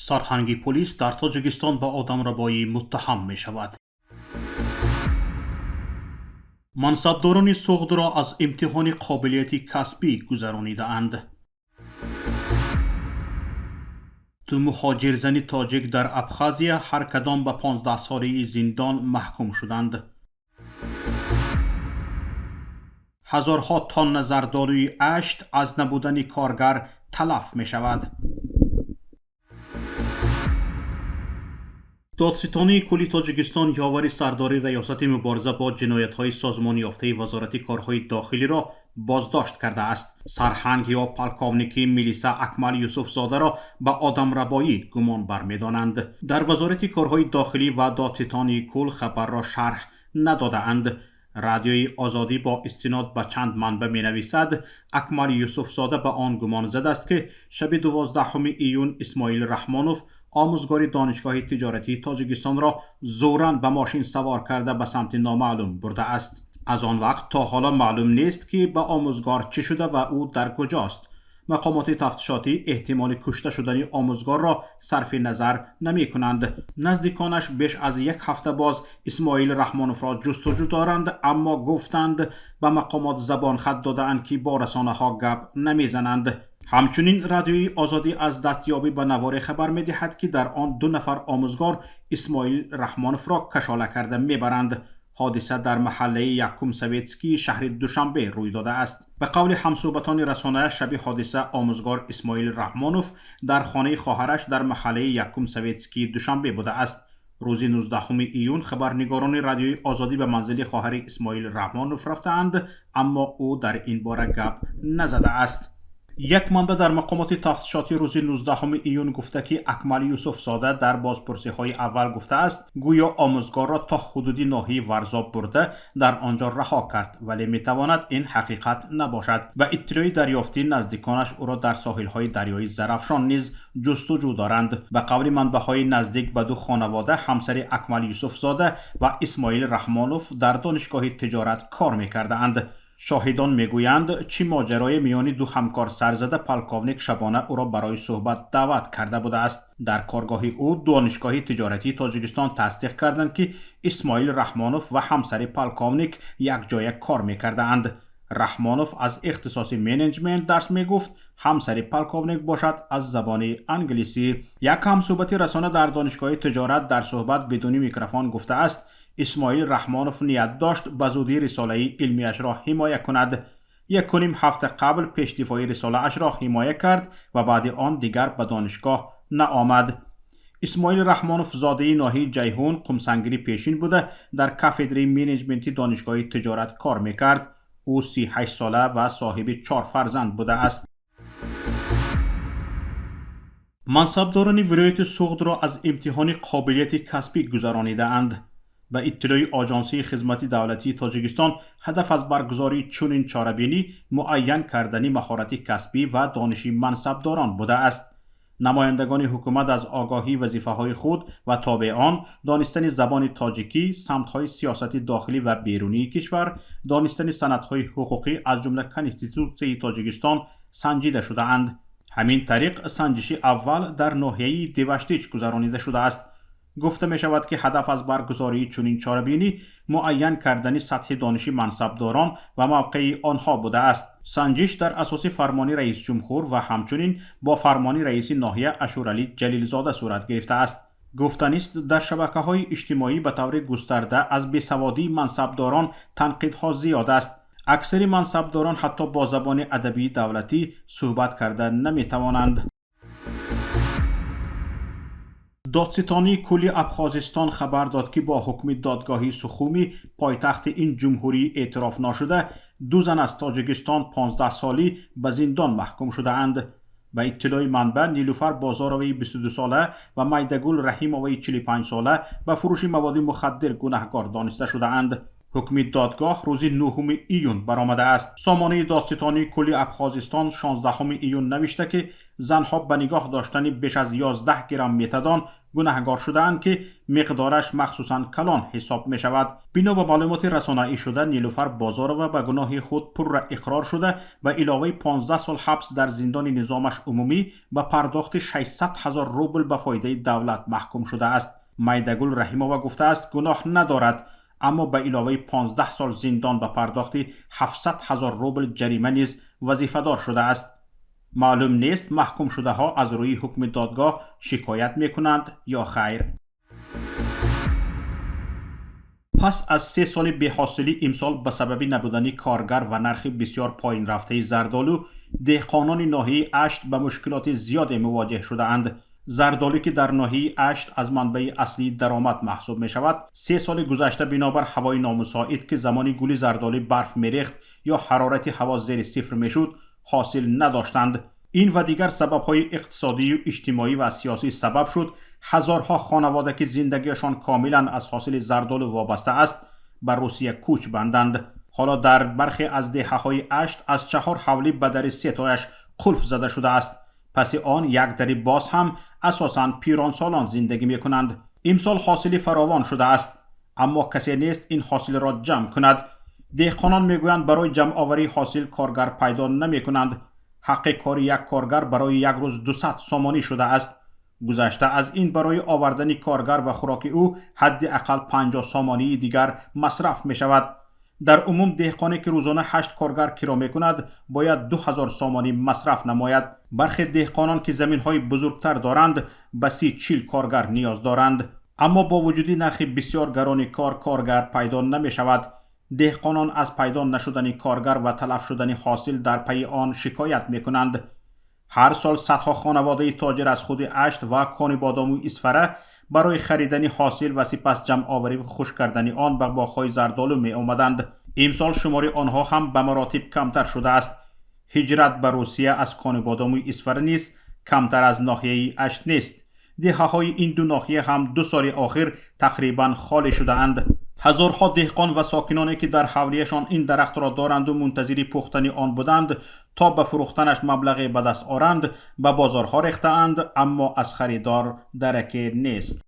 Сарҳанги полис дар Тоҷикистон ба одамрабоӣ муттаҳам мешавад. Мансабдорони Суғдро аз имтиҳони қобилияти касбӣ гузаронидаанд. Ду муҳоҷирзани тоҷик дар Абхазия ҳар кадом ба 15-солаи зиндон маҳкум шуданд. Ҳазорҳо тонна зардолуи Ашт аз набудани коргар талаф мешавад. Додситонии кулли Тоҷикистон ёвари сардори Раёсати мубориза бо ҷиноятҳои созмонёфтаи Вазорати корҳои дохилиро боздошт кардааст. Сарҳанг ё полковники милиса Акмал Юсуфзодаро ба одамрабоӣ гумон бармедонанд. Дар Вазорати корҳои дохилӣ ва Додситонии кул хабарро шарҳ надодаанд. Радиои Озодӣ бо истинод ба чанд манбаъ менависад, Акмал Юсуфзода ба он гумон задааст, ки шаби 12 июн Исмоил Раҳмонов, омӯзгори Донишгоҳи тиҷоратии Тоҷикистонро зӯран ба мошин савор карда ба самти номаълум бурдааст. Аз он вақт то ҳоло маълум нест, ки ба омӯзгор чӣ шуда ва ӯ дар куҷост. Мақомоти тафтишотӣ эҳтимоли кушта шудани омӯзгорро сарфи назар намекунанд. Наздиконаш беш аз як ҳафта боз Исмоил Раҳмоновро ҷустуҷӯ доранд, аммо гуфтанд, ба мақомот забонхат додаанд, ки бо расонаҳо гап намезананд. Ҳамчунин Радиои Озодӣ аз дастёбӣ ба наворе хабар медиҳад, ки дар он ду нафар омӯзгор Исмоил Раҳмоновро кашола карда мебаранд. Ҳодиса дар маҳаллаи Якум Советскии шаҳри Душанбе рӯй додааст. Ба қавли ҳамсӯҳбатони расона, шаби ҳодиса омӯзгор Исмоил Раҳмонов дар хонаи хоҳараш дар маҳаллаи Якум Советскии Душанбе будааст. Рӯзи 19 июн хабарнигорони Радиои Озодӣ ба манзили хоҳари Исмоил Раҳмонов рафтаанд, аммо ӯ дар ин бора гап назадааст. Як манбаъ дар мақомоти тафтишотӣ рӯзи 19 июн гуфта, ки Акмал Юсуфзода дар бозпурсиҳои аввал гуфтааст, гӯё омӯзгорро то ҳудуди ноҳияи Варзоб бурда, дар он ҷо раҳо кард, вале метавонад ин ҳақиқат набошад. Ба иттилои дарёфтӣ, наздиконаш ӯро дар соҳилҳои дарёи Зарафшон низ ҷустуҷӯ доранд. Ба қавли манбаъҳои наздик ба ду хонавода, ҳамсари Акмал Юсуфзода ва Исмоил Раҳмонов дар Донишгоҳи тиҷорат кор мекардаанд. Шоҳидон мегӯянд, чӣ моҷарои миёни ду ҳамкор сар зада, полковник шабона ӯро барои суҳбат даъват карда будааст. Дар коргоҳи ӯ Донишгоҳи тиҷоратии Тоҷикистон тасдиқ карданд, ки Исмоил Раҳмонов ва ҳамсари полковник якҷоя кор мекардаанд. Раҳмонов аз ихтисоси менеҷмент дарс мегуфт, ҳамсари полковник бошад аз забони англисӣ. Як ҳамсӯҳбати расона дар Донишгоҳи тиҷорат дар суҳбат бидуни микрофон гуфтааст, Исмоил Раҳмонов ният дошт ба зудӣ рисолаи илмиашро ҳимоя кунад. Якуним ҳафта қабл пешдифои рисолаашро ҳимоя кард ва баъди он дигар ба донишгоҳ наомад. Исмоил Раҳмонов зодаи ноҳияи Ҷайҳун, Қумсангири пешин буда, дар кафедраи менеҷменти Донишгоҳи тиҷорат кор мекард. Ӯ 38 сола ва соҳиби чор фарзанд будааст. Мансабдорони вилояти Суғдро аз имтиҳони қобилияти касбӣ гузаронидаанд. Ба иттилои Оҷонсии хизмати давлатии Тоҷикистон, ҳадаф аз баргузории чунин чорабинӣ муайян кардани маҳорати касбӣ ва дониши мансабдорон будааст. Намояндагони ҳукумат аз огоҳии вазифаҳои худ ва тобеъон, донистани забони тоҷикӣ, самтҳои сиёсати дохилӣ ва берунии кишвар, донистани санадҳои ҳуқуқӣ, аз ҷумла Конститутсияи Тоҷикистон санҷида шудаанд. Ҳамин тариқ, санҷиши аввал дар ноҳияи Деваштич гузаронида шудааст. Гуфта мешавад, ки ҳадаф аз баргузории чунин чорабинӣ муайян кардани сатҳи дониши мансабдорон ва мавқеи онҳо будааст. Санҷиш дар асоси фармони раисҷумҳур ва ҳамчунин бо фармони раиси ноҳия Ашуралӣ Ҷалилзода сурат гирифтааст. Гуфтанист, дар шабакаҳои иҷтимоӣ ба таври густарда аз бесаводии мансабдорон танқидҳо зиёд аст. Аксари мансабдорон ҳатто бо забони адабии давлатӣ суҳбат карда наметавонанд. Додситонии кулли Абхозистон хабар дод, ки бо ҳукми додгоҳи Сухуми, пойтахти ин ҷумҳурии эътироф нашуда, ду зан аз Тоҷикистон 15солӣ ба зиндон маҳкум шудаанд. Ба иттилои манбаъ, Нилуфар Бозороваи 22сола ва Майдагул Раҳимоваи 45сола ба фурӯши маводи мухаддир гунаҳкор дониста шудаанд. Ҳукми додгоҳ рӯзи 9 июн баромадааст. Сомонаи додситонии кулли Абхозистон 16 июн навишта, ки занҳо ба нигоҳ доштани беш аз 11 грамм метадон гунаҳгор шудаанд, ки миқдораш махсусан калон ҳисоб мешавад. Бино ба маълумоти расонаӣ шуда, Нилуфар Бозорова ба гуноҳи худ пурра иқрор шуда, ба иловаи 15 сол ҳабс дар зиндони низомаш умумӣ ба пардохти 600 ҳазор рубл ба фоидаи давлат маҳкум шудааст. Майдагул Раҳимова гуфтааст, гуноҳ надорад, аммо ба иловаи 15 сол зиндон ба пардохти 700 ҳазор рубл ҷарима низ вазифадор шудааст. Маълум нест, маҳкумшудаҳо аз рӯи ҳукми додгоҳ шикоят мекунанд ё хайр. Пас аз 3 соли беҳосилӣ, имсол ба сабаби набудани коргар ва нархи бисёр поин рафтаи зардолу деҳқонони ноҳияи Ашт ба мушкилоти зиёде мувоҷеҳ шудаанд. Зардолӣ, ки дар ноҳияи Ашт аз манбаи аслии даромад маҳсуб мешавад, 3 соли гузашта бинобар ҳавои номусоид, ки замони гули зардолӣ барф мерехт ё ҳарорати ҳаво зери сифр мешуд, ҳосил надоштанд. Ин ва дигар сабабҳои иқтисодию иҷтимоӣ ва сиёсӣ сабаб шуд, ҳазорҳо хонавода, ки зиндагиашон комилан аз ҳосили зардолу вобаста аст, ба Русия кӯч банданд. Ҳоло дар бархе аз деҳаҳои Ашт аз 4 ҳавлӣ ба дари сетояш қулф зада шудааст. Паси он як дари боз ҳам асосан пиронсолон зиндагӣ мекунанд. Имсол ҳосили фаровон шудааст, аммо касе нест ин ҳосилро ҷамъ кунад. Деҳқонон мегӯянд, барои ҷамъоварии ҳосил коргар пайдо намекунанд. Ҳаққи кори як коргар барои як рӯз 200 сомонӣ шудааст. Гузашта аз ин, барои овардани коргар ва хӯроки ӯ ҳадди ақал 50 сомонии дигар масраф мешавад. Дар умум деҳқоне, ки рӯзона 8 коргар киро мекунад, бояд 2000 сомонӣ масраф намояд. Бархе деҳқонон, ки заминҳои бузургтар доранд, ба 30-40 коргар ниёз доранд, аммо бо вуҷуди нархи бисёр гарони кор коргар пайдо намешавад. Деҳқонон аз пайдо нашудани коргар ва талаф шудани ҳосил дар пайи он шикоят мекунанд. Ҳар сол садҳо хонаводаи тоҷир аз худи Ашт ва Конибодому Исфара барои харидани ҳосил ва сипас ҷамъоварӣ ва хушк кардани он ба боғҳои зардолу меомаданд. Имсол шумори онҳо ҳам ба маротиб камтар шудааст. Ҳиҷрат ба Русия аз Конибодому Исфара низ камтар аз ноҳияи Ашт нест. Деҳаҳои ин ду ноҳия ҳам 2 соли охир тақрибан холӣ шудаанд. Ҳазорҳо деҳқон ва сокиноне, ки дар ҳавлияшон ин дарахтро доранду мунтазири пухтани он буданд, то ба фурӯхтанаш маблағе ба даст оранд, ба бозорҳо рехтаанд, аммо аз харидор дараке нест.